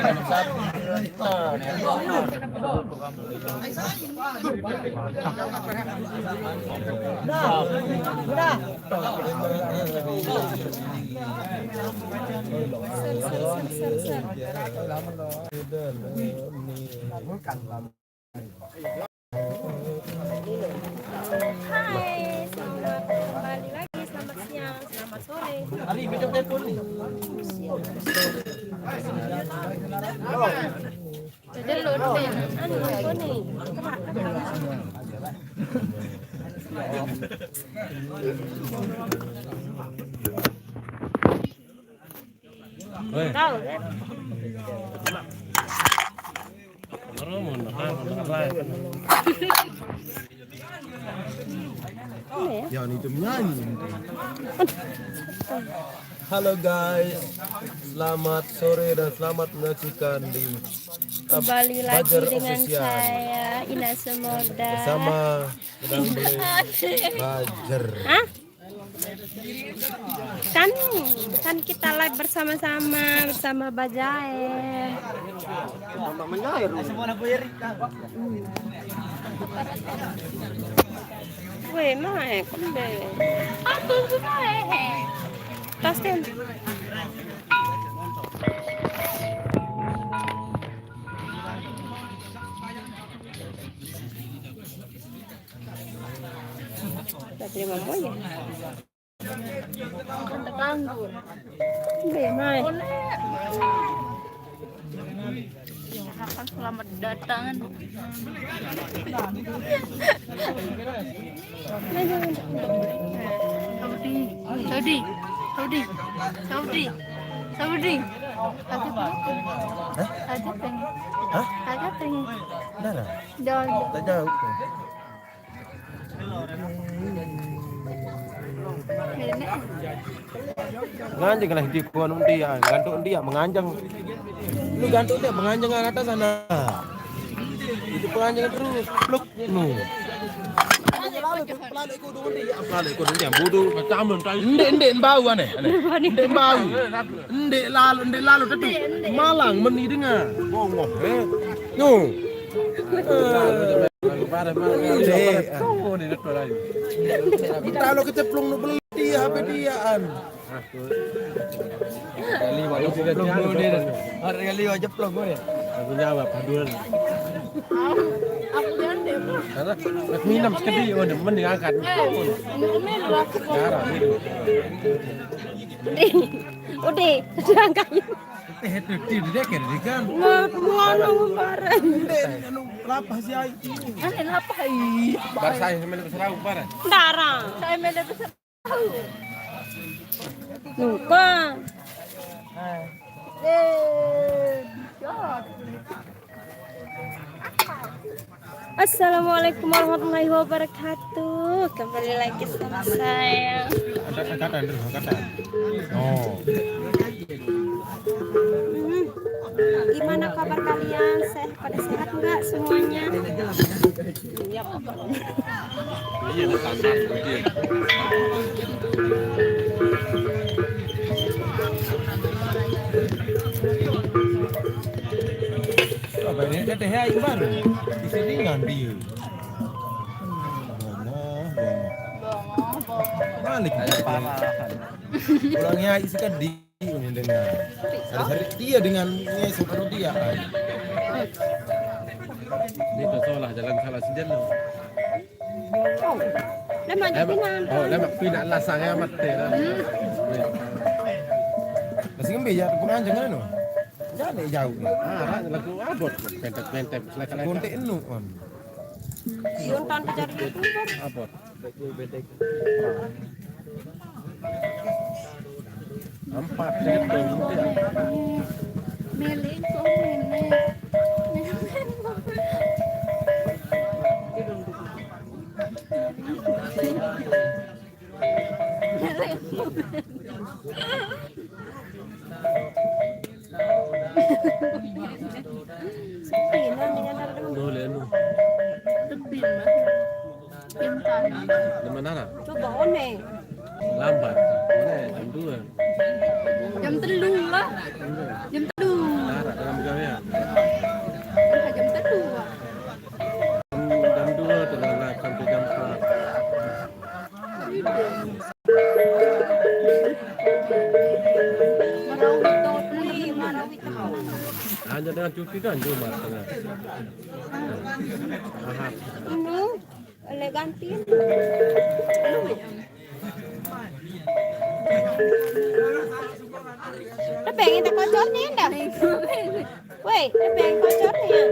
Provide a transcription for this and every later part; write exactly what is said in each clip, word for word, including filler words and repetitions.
Hai, selamat kembali lagi. Selamat siang, selamat sore. Anu, apa nih? Tahu, kan? Ya, ini tuh nyanyi. Halo guys, selamat sore dan selamat menyaksikan di Kembali lagi Bajer dengan Official. Saya, Ina Semoda. Bersama sedang beli Bajer. Hah? Kan, kan kita live bersama-sama, bersama Bajae. Tambah menyair. Weh, mae, kembe. Aku suka, eh. Tastin. Terima kasih. Terganggu. Be, mai. Selamat datang. Saudi, Saudi, Saudi, Saudi, Saudi. Hah? Hah? Mana? Jauh. Tak jauh. Nganjeng lah di kuan dia, gantung dia menganjang. Lu gantung dia menganjang ke atas sana. Itu penganjang terus, pluk nu. Pelale kau dong dia, pelale kau dong dia bodoh. Macam tai. Ndek ndek bau aneh, aneh. Ndek bau. Ndek lalu, ndek lalu tetu. Malang meni dengar. Bongoh, eh. Nu. Kalau keceplung nu beli dia apa diaan. Kali wajib plong dia. Hari kali wajib plong dia. Aku jawab haduan. Karena nak minum sekedi, oh, mending angkat. Cara ni. Udah, udah angkat. Eh, itu dia kira kan. Mau ngomong bareng. Anu lapah si ai. Ane lapah i. Bar saya sama serau bareng. Darah. Saya mele besar. Lupa. Assalamualaikum warahmatullahi wabarakatuh. Kembali lagi sama saya. Kata kata kata. Oh. Hmm. Gimana kabar kalian? Sehat, pada sehat nggak semuanya? Iya. Apa ini teteh ya baru? Di sini ngambil. Balik. Pulangnya isi kedi ini dengan. Ada hari dia dengan ngesek dia. Ini salah jalan salah sejen. Lemak je pinang. Oh, lemak pinang lah saya mati lah. Masih ngembe ya penganjang kan no. Jangan jauh. Ah, lagu abot pentek-pentek selaka-laka. Kontek enu on. Yuntan pencari YouTuber. Abot. Empat gitu. Meleng komen. Boleh anu. Di mana lah? Coba one. Lambat. Mana jam dua. Jam telu lah. Jam telu. Nara dalam gawe. Hanya dengan cuti dan Jumat tengah. Ahad. Ini elegantin. Tapi yang kita kocor ni dah. Woi, tapi yang kocor ni ya.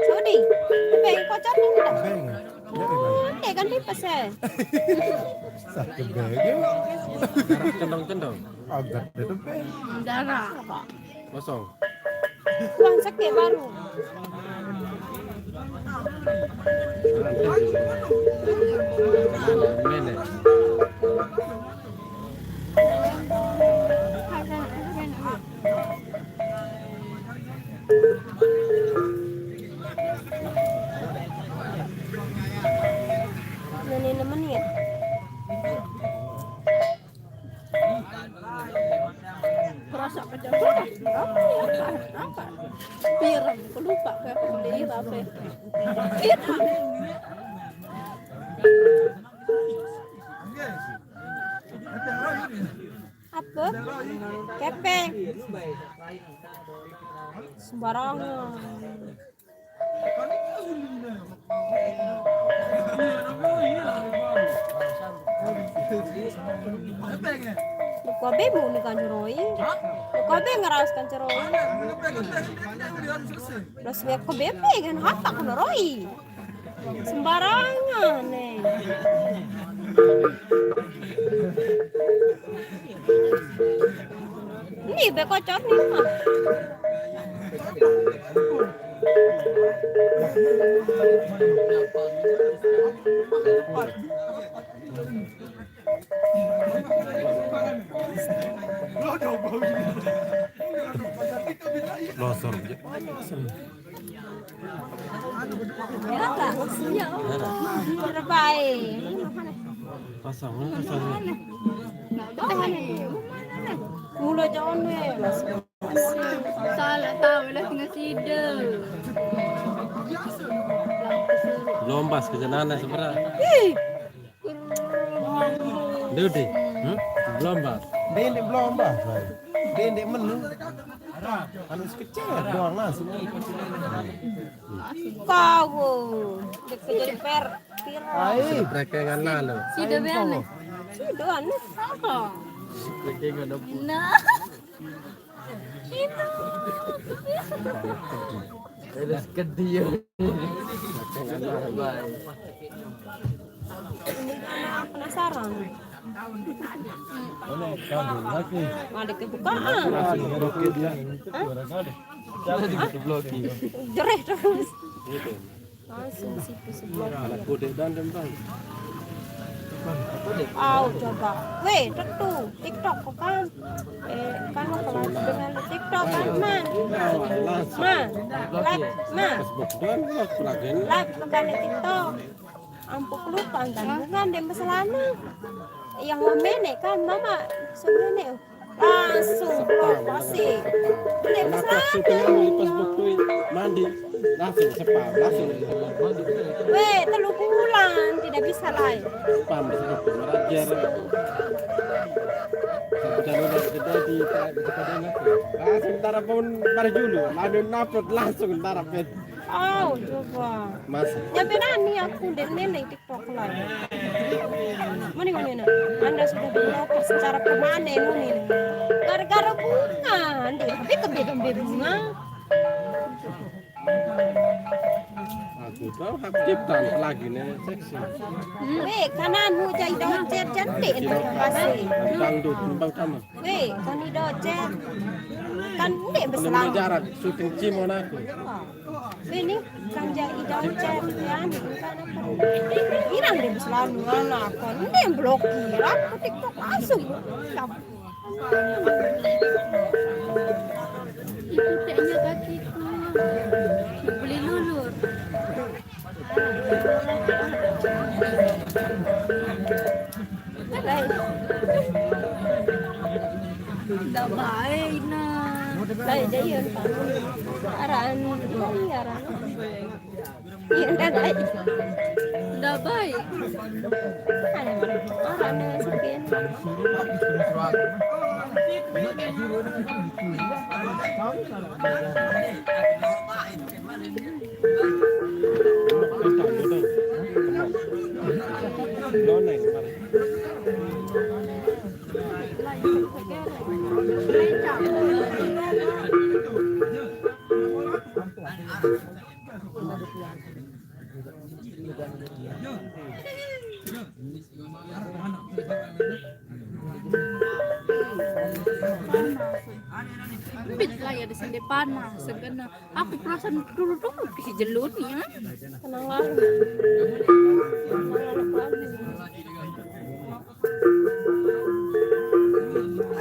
Saudi, tapi yang kocor ni dah. Beng. Ya, Beng. Oh, dia kan di pasar. Satu beng. Cendong-cendong. Agak itu beng. Darah. Kosong. Uang sakit baru. Mene. Nani nemen ya? Perasa kejam. Apa ya? Apa? Apa? Pirang, aku lupa kayak aku beli apa. Pirang. Apa? Kepeng. Sembarangan. Ko be mu ni kan ceroi. Ko be ngeras kan ceroi. Terus ya ko be pe kan hata kan roi. Sembarangan eh. Ni be kocor ni mah. Losor. Berapa eh? Pasang, pasang. Mula jauh ni. Salah tahu lah tengah sida. Lombas ke jalan seberang. Ih. Dede. Hmm? Lombas. Dede lombas. Dede menu. Anu sekecil doang nasi. Kau. Dek kejadian per. Ai. Mereka ngana lo. Sida be ane. Sida ane apa? Mereka ngana. Nah. Itu. Terus ke dia. Penasaran. Ada kebukaan. Oke dia. Hah? Jereh terus. Langsung situ sebelah. Anak kode dan tentang. Au coba. Weh, tentu TikTok kok kan. Eh, kan lo kalau dengan TikTok kan, Ma. Ma. Live, Ma. Facebook doang, blok lagi. Live bukan di TikTok. Ampun, lupa kan. Bukan dia masalahnya. Yang mau menek kan, Mama. Sebenarnya. Langsung blok pasti. Beli pesawat. Mandi langsung sepa, langsung. Weh, telu bulan tidak bisa lain. Pam, merajar. Sampai udah gede di, di sekolah aku. Ah, sementara pun baru dulu, lalu napet langsung ntarapet. Oh, coba. Mas. Nyampe nani aku dan nenek. Mani ngoni na, anda sudah berlokal secara permanen ngoni na. Gara-gara bunga, ande, tapi kebe-kebe bunga. Aku tahu hak ciptaan lagi nih seksi. Weh, kan anu jai daun cer cantik ente kasih. Dangdut, tembang kamu. Weh, kan ido cer. Kan ende beselang. Jarak syuting Cimon aku. Ini kan jadi daun cari ya, kan apa? Irang deh selalu anak kan, ini yang blokir, aku TikTok langsung. Itu kayaknya kakiku beli lulur. Lai. Dah baik nah. Lai, jaya. Aran, iya, aran. Iya, dah, lai. Dah baik. Aran, aran, sekian. Bit lah ya di sini panas, segena. Aku perasaan dulu-dulu di jelun ya. Tenang lah.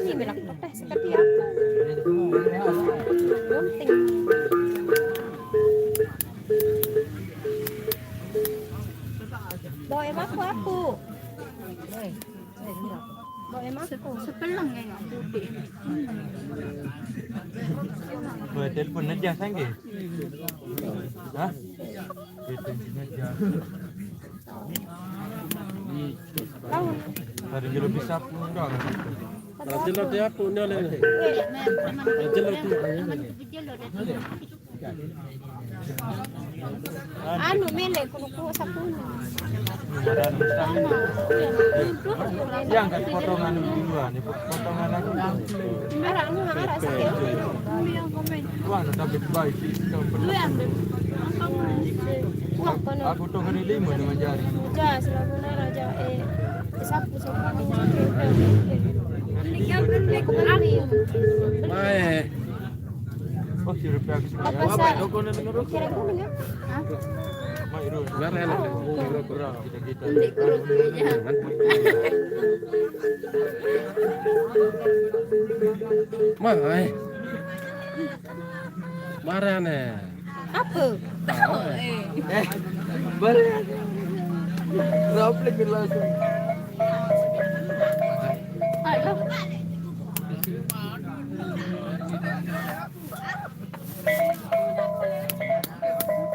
Ini bilang teh seperti apa? Gunting. Bawa em aku, aku. Bawa em aku. Sepelang ya, nggak putih. Boleh telepon aja, sangge. Hah? Telepon aja. Tahu. Tadi jelo bisa pun enggak. Tadi jelo dia pun enggak, Le. Tadi jelo dia. Anu, mele, kuku sapuna. Yang kan potongan duluan, potongan aku. Arah, anu, arah, sakit. Wah, tapi baik sih. Uang kono. Aku tuh kan lima dengan jari. Ja, selalu nara ja, eh, sapu, sapu. Ini kan aku kali. Baik. Oh, si rupiah. Apa sa-, kira kuning ya? Hah? Mai, Rul. Kita, kita. Nanti kurang. Mah, eh. Marane. Apa? Eh, balik. Raplik langsung. Ayo.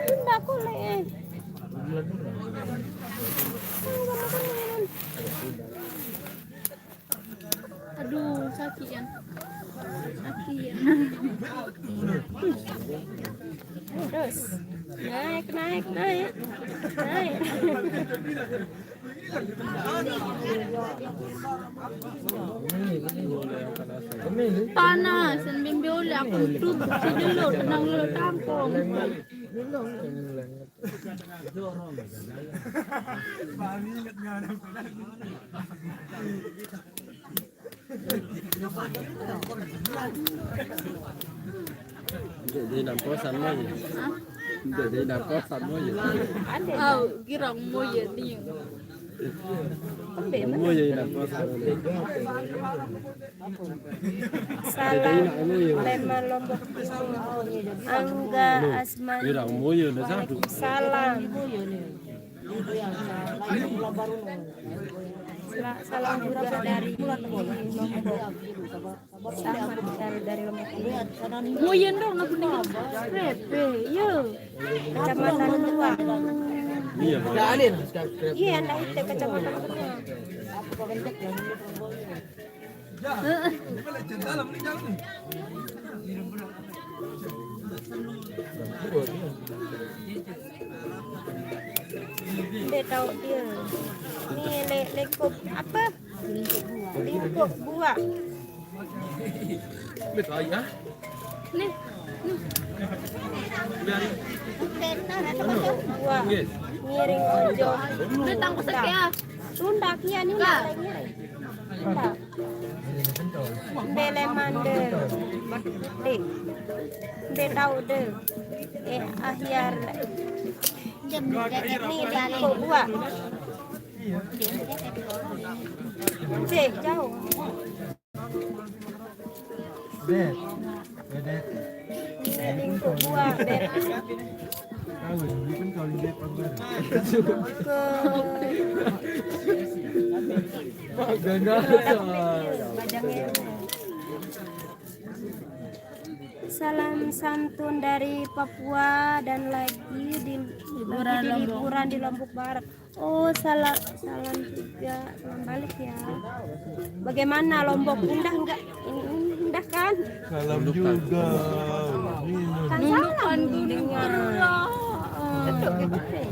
Ndak boleh. Aduh, sakit ya. Sakit ya. Terus. Naik, naik, naik. Naik. Panas, dan bimbi oleh aku tutup si dulu, tenang dulu tangkong. Jadi nampak sama ya. Jadi nampak sama ya. Au, girang mo ya ni. Mo ya nampak sama. Salam Lembah Lombok Timur. Angga Asmani. Waalaikumsalam. Sela-, salam juga dari Sama dari Lombok Timur. Muyen dong aku dengar. Krepe, yo. Kecamatan Tua. Iya, Pak. Iya, anak itu Kecamatan Tua. Dia tahu dia. Ini le-, lekop apa? Lingkuk buah. Nih. Buah. Ngiring ojo. Ini tangku sekia. Tunda kia ni lah ngiring. Tunda. Bele mande. Dek. Be tahu de. Eh, ahyar. Ni lingkuk buah. Cek, jauh. Dek. Dek. Ini lingkuk buah, Beb. Tahu, ini kan kalau dia pamer. Ke Salam santun dari Papua dan lagi di, liburan di Lombok Barat. Oh, salam, salam juga, salam balik ya. Bagaimana Lombok? Indah enggak? Indah. Kan? Salam juga. Kan salam dengar.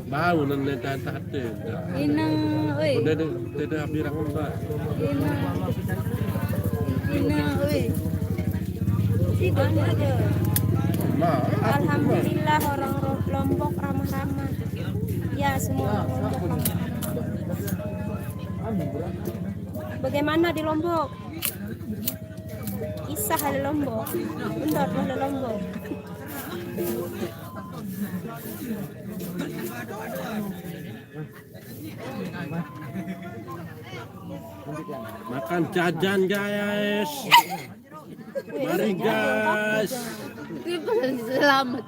Bau nenek dan tante. Inang, oi. Udah deh, udah deh, abirang, Mbak. Inang. Inang, oi. Sih, Bang, ada. Alhamdulillah, orang Ro-, Lombok ramah-ramah. Ya, semua orang Lombok ramah-ramah. Bagaimana di Lombok? Isah ada Lombok. Benar, ada Lombok. Makan jajan, guys. Mari, guys. Selamat.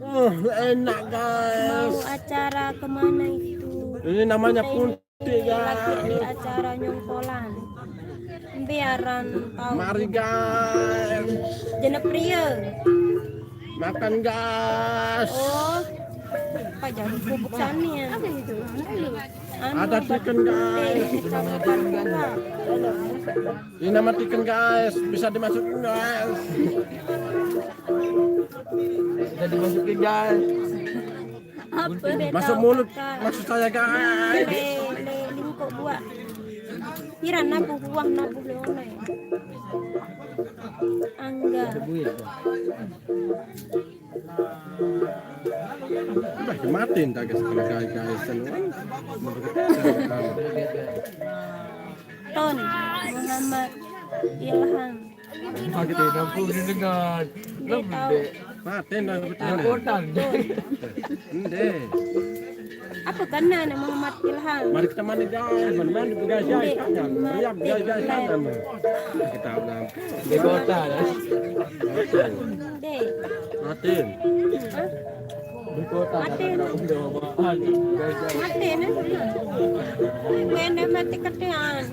Oh, enak, guys. Mau acara kemana itu? Ini namanya pun Lagi di acara nyongkolan. Biaran tahu. Mari, guys. Jenep pria. Makan, guys. Oh. Apa jadi bubuk sani ya? Apa itu? Anu, ada chicken, guys. Ini nama chicken, guys. Bisa dimasukin, guys. Bisa dimasukin, guys. Apa? Masuk mulut, maksud saya, guys. Le, le, lingkok buah. Kira nabuh buah, nabuh leone. Angga. Udah mati entah, guys, kalau guys, guys. Ton Muhammad Ilham. Sakit ya, nampung didengar. Dia tahu. Mati dah, betul. Repotan. Ende. Apa kena nama Muhammad Ilham? Mari kita mandi, guys. Mandi, mandi, guys, guys. Ende, mati, guys, guys. Kita udah. Di kota, ya. Ende. Mati. Hah? Mati. Mati, nah. Wene mati ketean.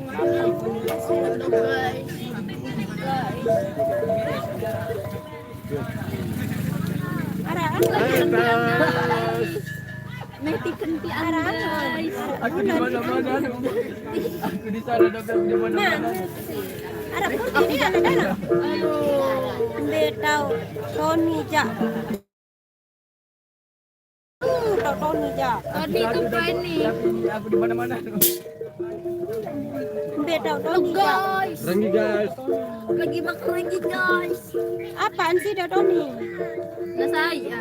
Arah, arah. Mati kentian, arah, arah. Guys. Aku di mana-mana. Aku di sana, di mana-mana. Nah. Arah pun ini ada dalam. Aduh. Mbe tau Tony, jak. Uh, tau Tony, jak. Tony itu Tony. Aku, aku di mana-mana. Mbe tau Tony, jak. Guys. Renggi, guys. Lagi makan renggi, guys. Apaan sih, dah Tony? Nah, saya.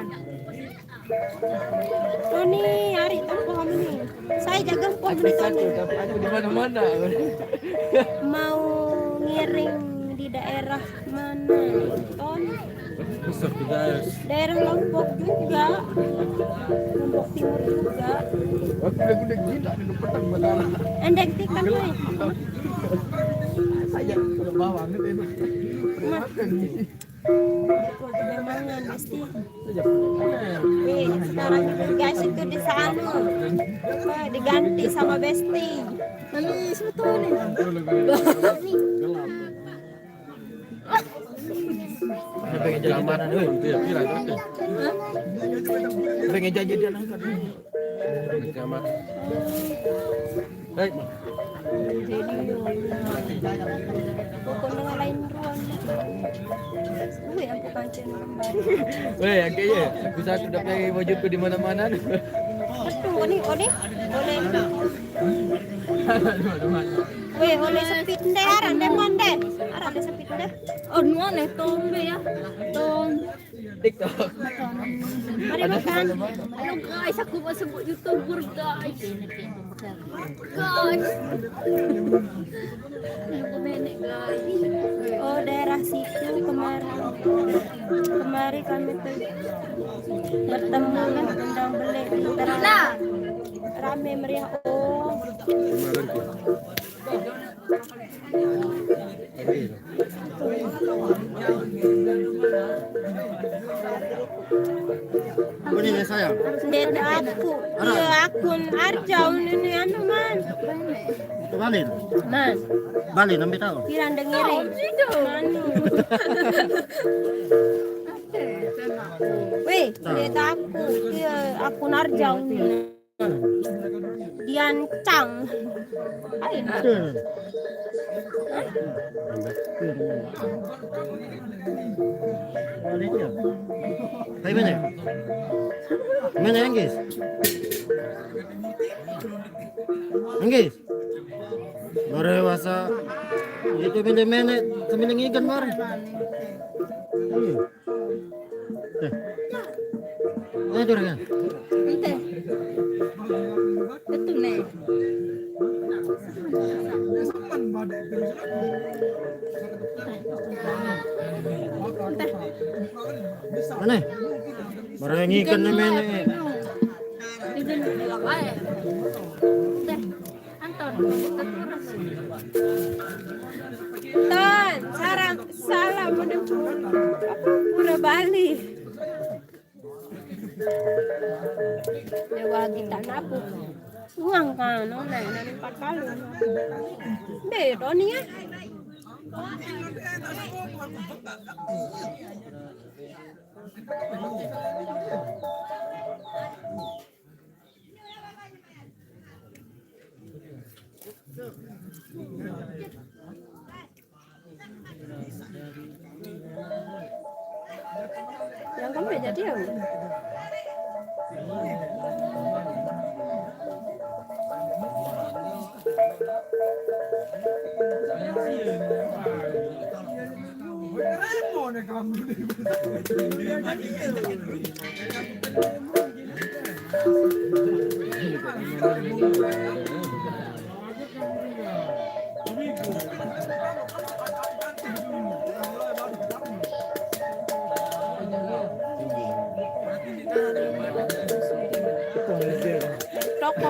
Tony, hari tempuh kami nih. Saya jaga tempuh nih, Tony. Aku di mana-mana. Mau ngiring di daerah mana, Ton? Pusat, guys. Daerah Lombok juga. Lombok Timur juga. Aku udah gila di depan. Endek tikam, weh. Saya ke bawah, gitu, itu. Makan. Itu aja dia mangan, pasti. Wih, sekarang itu, guys, itu di sana. Apa, diganti sama Besti. Manis betul nih. Pengen jajan, weh. Pengen jajan. Pengen jajan. Hei. Bukan dengan lain ruang. Gue yang bukan cendol. Weh, yang kayaknya aku satu dapat bajuku di mana-mana. Betul, ini, ini. Boleh. Weh, boleh sepit deh, arang deh, mon deh. Arang deh sepit deh. Oh, nuan eh, tombe ya. Tom. TikTok. Mari makan. Halo guys, aku mau sebut YouTuber, guys. Guys. Aku nenek, guys. Oh, daerah situ kemarin. Kemari kami tuh bertemu, undang beli, rame meriah. Oh. Ini ya, sayang. Ndeq aku. Iya, akun Arjau ini anu, Man. Itu Balin. Man. Balin, ambil tahu. Piran dengiri. Anu. Wih, ndeq aku. Iya, akun Arjau ini. Dian Chang. Hai. Hai, mana? Mana, Anggis? Anggis? Mare wasa. Itu mene-mene sambil ngigan mare. Iya. Eh. Ayo, Juragan. Ente. Betul, Nek. Ente. Mana? Barang ikan nih, men. Ente. Anton, Ton, sarang salam menempuh apa, Pura Bali. Dewa kita napu uang kan, nona nani empat kali. Be, Tony ya. Yang kamu ya jadi ya? Toko.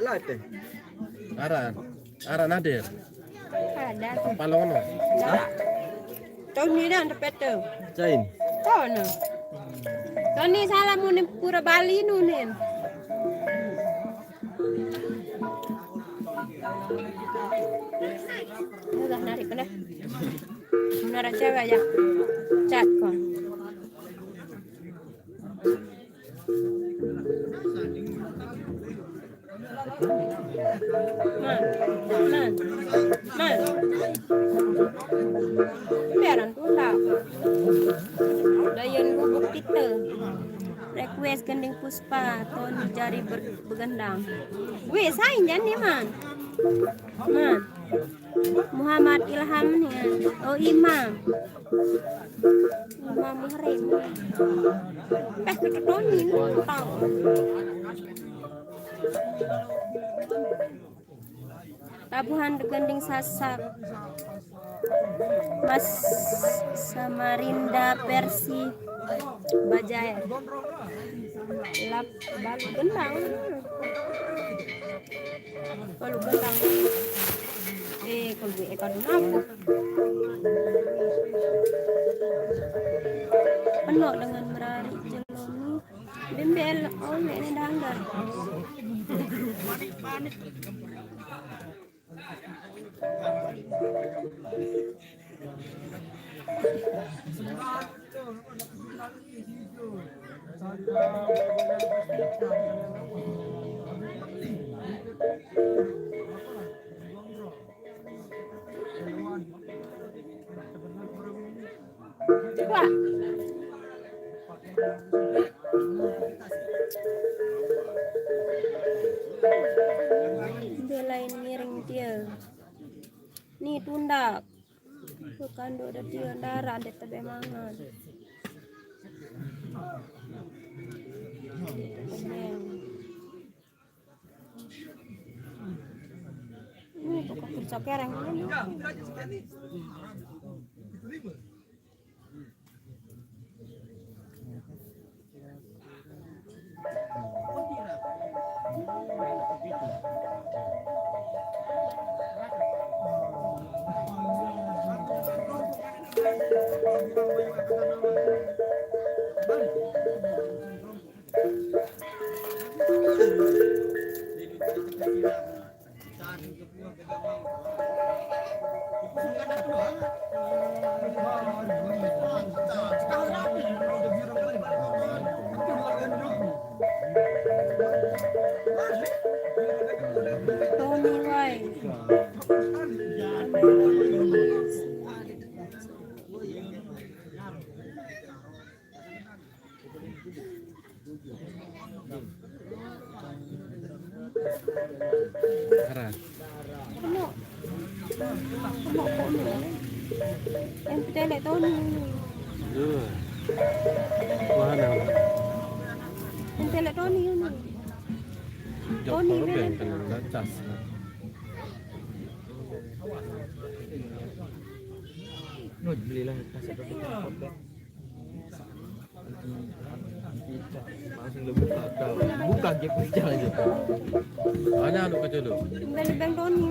Late. Aran. Aran ader. Ada. Palono. Hah? Tahun ini ada pete. Cain. Tahun. Tahun ini salah mau nih Pura Bali nunin. Udah narik udah. Menara cewek ya. Cat kok. Man, man, man. Biaran tunda. Dayan gubuk kita. Request gending Puspa, Tony jari ber- begendang. Weh, sain jan nih, man. Man. Muhammad Ilham nih. Oh, Imam. Imam Muhrim. Eh, kita Tony nih, tahu. Tabuhan gending Sasak. Mas Samarinda versi Bajai. Lap balu gendang. Balu gendang. Eh, kalau gue ekor apa? Penuh dengan merari jelomi. Bimbel, oh, ini danggar. Wah. Belain ngiring dia. Nih tundak. Bukan do dia darah ada tebe mangan. Ini pokok kerja kereng. Tony Wai. Ara. Ano? Ano ko ano? Yang pidala Tony. Duh. Mana? Yang pidala Tony yun. Jok Tony kalau na beng lang. Kan ada cas. Nuh, belilah kasih dulu. Langsung lu buka kau. Buka gap pecah aja. Mana anu kecil tu? Bang, bang Tony.